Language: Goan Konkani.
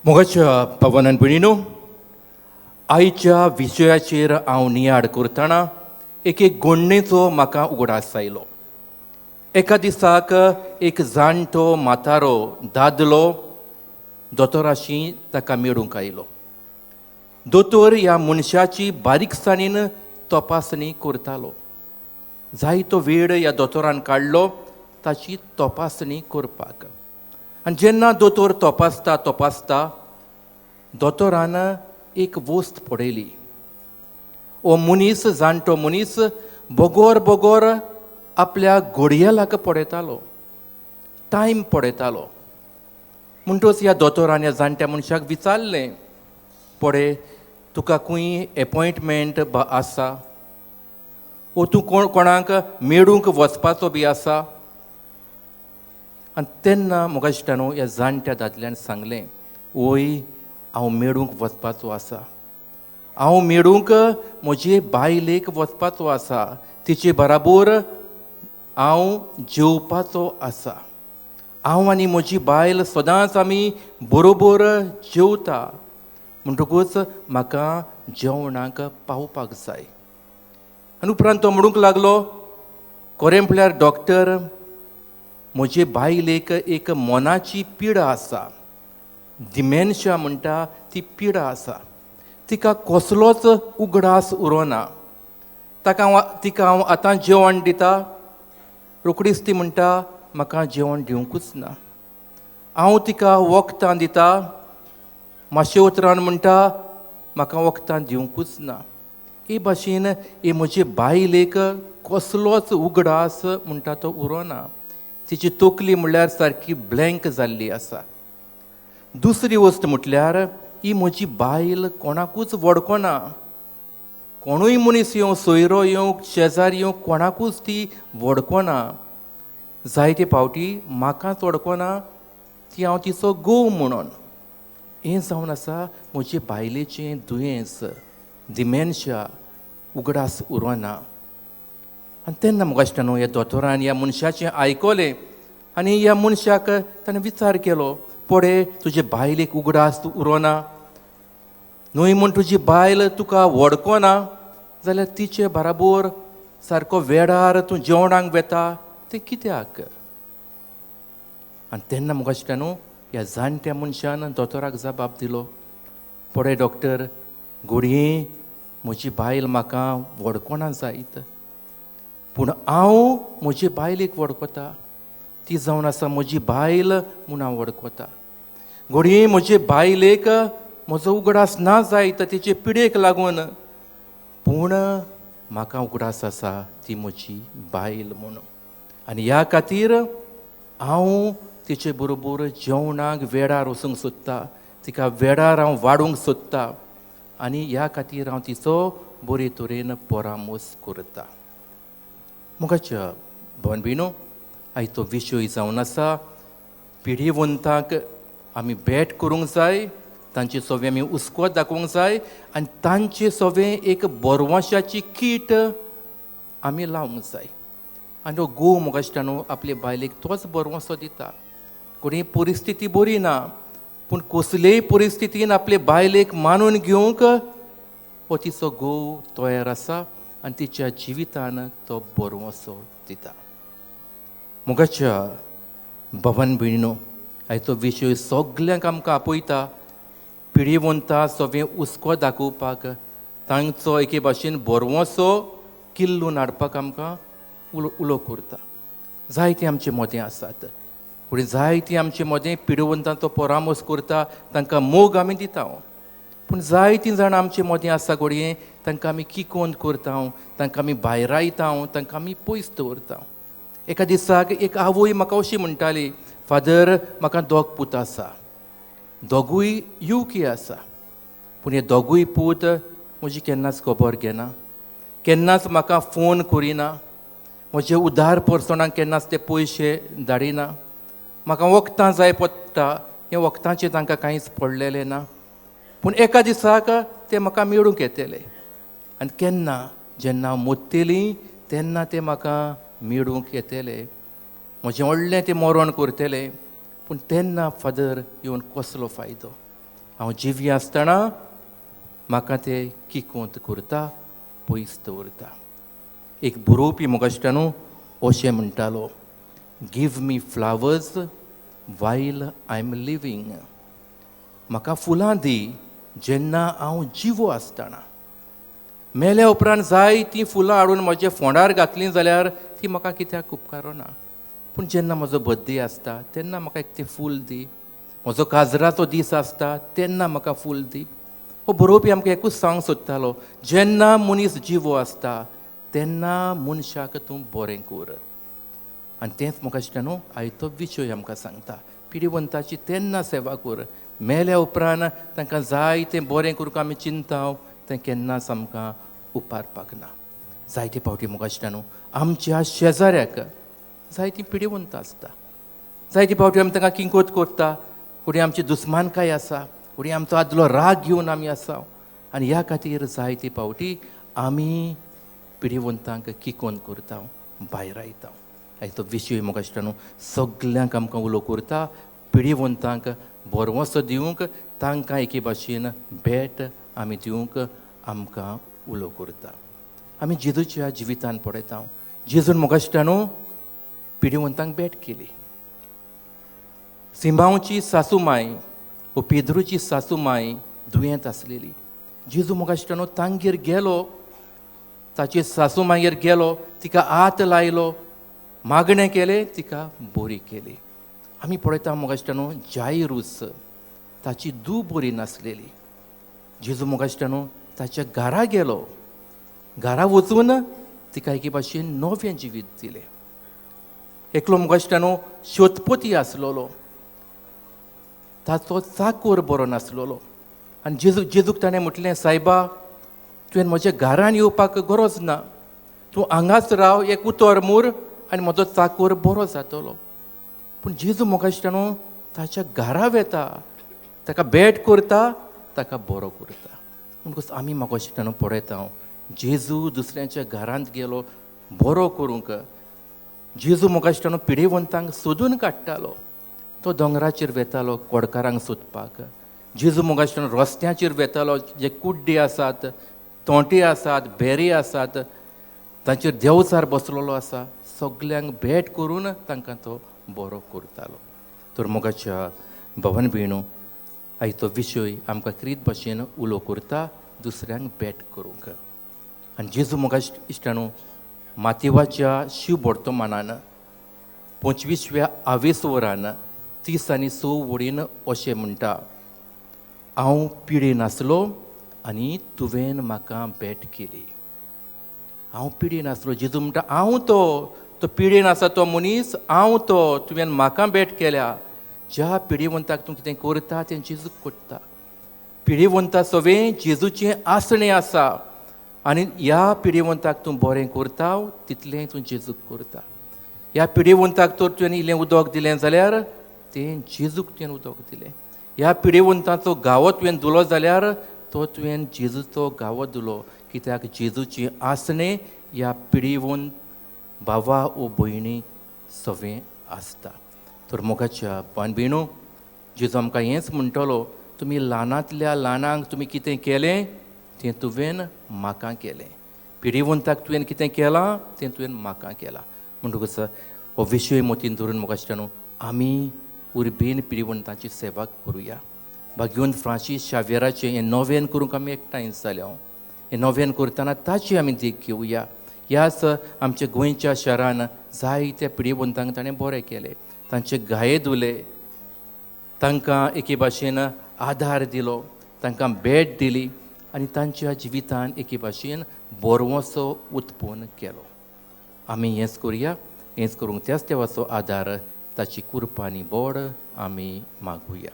मोगाच्या पवनन भयणीनो, आयच्या विशयाचेर हांव नियाळ करतना एक एक गोडणेचो म्हाका उगडास आयलो. एका दिसाक एक जाणटो म्हातारो दादलो दोतोराशी ताका मेळूंक आयलो. दोतोर ह्या मनशाची बारीकसाणीन तपासणी करतालो. जायतो वेळ ह्या दोतोरान काडलो ताची तपासणी करपाक. आनी जेन्ना दोतोर तपासता तपासता दोतोरान एक वस्त पळयली. हो मनीस, जाणटो मनीस, बोगोर बोगोर आपल्या घडयाळाक पळयतालो, टायम पळयतालो. म्हणटच ह्या दोतोरान ह्या जाणट्या मनशाक विचारलें, पळय, तुका खंय एपॉयंटमेंट आसा वो तूं कोण कोणाक मेळूंक वचपाचो बी आसा? आनी तेन्ना म्हज्या इश्टानो, ह्या जाणट्या दादल्यान सांगलें, वय, हांव मेळूंक वचपाचो आसा. हांव मेळूंक म्हजे बायलेक वचपाचो आसा. तिचे बराबर हांव जेवपाचो आसा. हांव आनी म्हजी बायल सदांच आमी बरोबर जेवता, म्हणटकूच म्हाका जेवणाक पावपाक जाय. आनी उपरांत तो म्हणूंक लागलो, खरें म्हळ्यार डॉक्टर, म्हजे बायलेक एक मनाची पिडा आसा. डिमेन्शिया म्हणटा ती पिडा आसा. तिका कसलोच उगडास उरोना. ताका हांव तिका हांव आतां जेवण दिता, रोखडीच ती म्हणटा, म्हाका जेवण दिवंकूच ना. हांव तिका वखदां दिता, मातशे उतरान म्हणटा, म्हाका वखदां दिवंकूच ना. हे भाशेन हे म्हजे बायलेक कसलोच उगडास म्हणटा तो उरोना. तिची तकली म्हणल्यार सारकी ब्लँक जाल्ली आसा. दुसरी वस्त म्हटल्यार ही म्हजी बायल कोणाकूच वळखना. कोणूय मनीस येवं, सोयरो येवं, शेजार येवं, कोणाकूच ती वळखना. जायते फावटी म्हाकाच वळखना ती हांव तिचो घोव म्हणून. हें जावन आसा म्हजे बायलेचें दुयेंस, डिमेन्शिया, उगडास उरोना. आनी तेन्ना म्हाका दिसता न्हू, ह्या दोतोरान ह्या मनशाचें आयकलें आनी ह्या मनशाक ताणें विचार केलो, पळय, तुजे बायलेक उगडास उरोना न्हय म्हूण तुजी बायल तुका वळखना जाल्यार तिचे बराबर सारको वेळार तूं जेवणाक वेता तें कित्याक? आनी तेन्ना म्हाका दिसता न्हू, ह्या जाणट्या मनशान दोतोराक जबाब दिलो, पळय डॉक्टर, घडये म्हजी बायल म्हाका वळखना जायत, पूण हांव म्हजे बायलेक वळखता. ती जावन आसा म्हजी बायल म्हूण हांव वळखता. घडये म्हजे बायलेक म्हजो उगडास ना जायत तिचे पिडेक लागून, पूण म्हाका उगडास आसा ती म्हजी बायल म्हणून. आनी ह्या खातीर हांव तिचे बरोबर जेवणाक वेळार वचूंक सोदता, तिका वेळार हांव वाडूंक सोदता आनी ह्या खातीर हांव तिचो बरे तरेन परामोस करता. मोगाच्या भयण भयणो, आयचो विशय जावन आसा, पिडिवंतांक आमी भेट करूंक जाय, तांचे सवे आमी हुस्को दाखोवंक जाय आनी तांचे सवे एक बरवंशाची कीट आमी लावंक जाय. आनी तो घोव, म्हाका दिसता न्हू, आपले बायलेक तोच बरवंसो दिता. कोणी परिस्थिती बरी ना, पूण कसलेय परिस्थितीन आपले बायलेक मानून घेवंक हो तिचो घोव तयार आसा आनी तिच्या जिवितान तो बरवंसो दिता. मोगाच्या भवन भयणीनो, आयचो विशय सगल्यांक आमकां आपयता, पिडिवंता सगळें हुस्को दाखोवपाक, तांचो एके भाशेन बरवंसो किल्लून हाडपाक आमकां उलो उलो करता. जायतीं आमचे मदें आसात, पूण जायतीं आमचे मदें पिडिवंतांचो परामर्श करता, तांकां मोग आमी दिता. पूण जायतीं जाणां आमचे मदें आसा, घडये तांकां आमी किकोंत करता, तांकां आमी भायरायता, तांकां आमी पयस दवरता. एका दिसाक एक आवय म्हाका अशी म्हणटाली, फादर, म्हाका दोग पूत आसा, दोगूय युवकी आसा, पूण हे दोगूय पूत म्हजी केन्नाच खबर घेना, केन्नाच म्हाका फोन करिना, म्हजे उदार पर्सणाक केन्नाच ते पयशे धाडिना. म्हाका वखदां जाय पडटा, हें वखदांचें तांकां कांयच पडलेलें ना. पूण एका दिसाक ते म्हाका मेळूंक येतले आनी केन्ना जेन्ना हांव मोत्तेली तेन्ना ते म्हाका मेळूंक येतले, म्हजें व्हडलें तें मरण करतले. पूण तेन्ना फादर येवन कसलो फायदो? हांव जिवी आसतना म्हाका ते किकोंत करता, पयस दवरता. एक बरोवपी मोगाश्टानू अशें म्हणटालो, give me flowers while I am living. म्हाका फुलां दी जेन्ना हांव जिवो आसतना. मेल्या उपरांत जाय तीं फुलां हाडून म्हज्या फोंडार घातलीं जाल्यार ती म्हाका कित्याक उपकारना. पूण जेन्ना म्हजो बर्थडे आसता तेन्ना म्हाका एक तें फूल दी, म्हजो काजराचो दीस आसता तेन्ना म्हाका फूल दी. हो बरोवपी आमकां एकूच सांग सोदतालो, जेन्ना मनीस जिवो आसता तेन्ना मनशाक तूं बरें कर. आनी तेंच म्हाका दिसता न्हू आयतो विशय आमकां सांगता, पिडिवंताची तेन्ना सेवा कर, मेल्या उपरांत तांकां जाय तें बरें करूंक आमी चिंता तें केन्नाच आमकां उपारपाक ना. जायते फावटी म्हाका दिसता न्हू आमच्या शेजाऱ्याक जायतीं पिडिवंत आसता, जायते फावटी आमी तांकां किंकोत करता, फुडें आमची दुस्मानकाय आसा, फुडें आमचो आदलो राग घेवन आमी आसा. आनी ह्या खातीर जायते फावटी आमी पिडिवंतांक किकोन करता, भायर आयता. आयचो विशय म्हाका दिसता न्हू सगल्यांक आमकां उलो करता, पिडिवंतांक भरवंसो दिवंक, तांकां एके भाशेन भेट आमी दिवंक आमकां उलो करता. आमी जेजूच्या जिवितान पळयता, जेजून म्हाका दिसता न्हू पिडिवंतांक भेट केली. सिमांवची सासू माय वो पेद्रूची सासू माय दुयेंत आसलेली. जेजू म्हाका दिसता न्हू तांगेर गेलो, ताचे सासू मागेर गेलो, तिका हात लायलो, मागणें केलें, तिका बरी केली. आमी पळयता म्हाका दिसता न्हू जायरूस ताची धूव बरी नासलेली. जेजू म्हाका दिसता न्हू ताच्या घरा गेलो, घरा वचून तिका एके भाशेन नवें जिवीत दिलें. एकलो म्हाका दिसता न्हू शोतपती आसलेलो, ताचो चाकोर बरो नासलेलो. आनी जेजूक ताणें म्हटलें, सायबा तुवें म्हज्या घरान येवपाक गरज ना, तूं हांगाच राव, एक उतर मूर आनी म्हजो चाकोर बरो जातलो. पूण जेजू म्हाका दिसता न्हू ताच्या घरा वेता, ताका भेट करता, ताका बरो करता. म्हणटकच आमी म्हाका दिसता न्हू पळयता हांव जेजू दुसऱ्यांच्या घरांत गेलो बरो करूंक. जेजू म्हाका दिसता न्हू पिडेवंतांक सोदून काडटालो, तो दोंगराचेर वेतालो कोडकारांक सोदपाक. जेजू म्हाका दिसता न्हू रस्त्याचेर वेतालो, जे कुड्डे आसात, तोंटे आसात, बेरे आसात, तांचेर देंवचार बसलेलो आसा, सगल्यांक भेट करून तांकां तो बरो करतालो. तर मोगाच्या भवन भयणू, आयचो विशय आमकां क्रीत भाशेन उलो करता दुसऱ्यांक भेट करूंक. आनी जेजू मोगा इश्टाणू मातेवाच्या शिव वर्तमानान 25व्या आवेसवरान 30 आनी 6 वडीन अशें म्हणटा, हांव पिडेन आसलो आनी तुवें म्हाका भेट केली. हांव पिडेन आसलो, जेजू म्हणटा हांव तो, तो पिडेन आसा तो मनीस हांव तो, तुवें म्हाका भेट केल्या. ज्या पिडेवंताक तूं कितें करता तें जेजूक करता. पिडेवंता सवें जेजूचें आसणें आसा आनी ह्या पिडेवंताक तूं बरें करता तितलें तूं जेजूक करता. ह्या पिडेवंताक तर तुवें इल्लें उदक दिलें जाल्यार तें जेजूक तुवें उदक दिलें. ह्या पिडेवंताचो घावो तुवें धुलो जाल्यार तो तुवें जेजूचो घावो धुलो. कित्याक जेजूचें आसणें ह्या पिडेवंत भावा ओ भयणी सवें आसता. तर मोगाच्या भाण भयणू, जेजू आमकां हेंच म्हणटलो, तुमी ल्हानांतल्या ल्हानांक तुमी कितें केलें तें तुवें म्हाका केलें. पिडेवंताक तुवें कितें केलां तें तुवें म्हाका केलां. म्हणटकच हो विशय मतीन धरून म्हाका दिसता न्हू आमी उर्बेन पिडेवंतांची सेवा करुया. भाग्यवंत फ्रांसीस शाव्यराचें हें नोवेन करूंक आमी एकठांय जाल्या. हें नोवेन करतना ताची आमी देख घेवया. ह्याच आमच्या गोंयच्या शहरान जायत्या पिडेवंतांक ताणें बरें केलें, तांचे घाये धुले, तांकां एके भाशेन आदार दिलो, तांकां भेट दिली आनी तांच्या जिवितान एके भाशेन बरवसो उत्पन्न केलो. आमी हेंच करुया, हेंच करूंक त्याच देवाचो आदार, ताची कृपा आनी बोड आमी मागुया.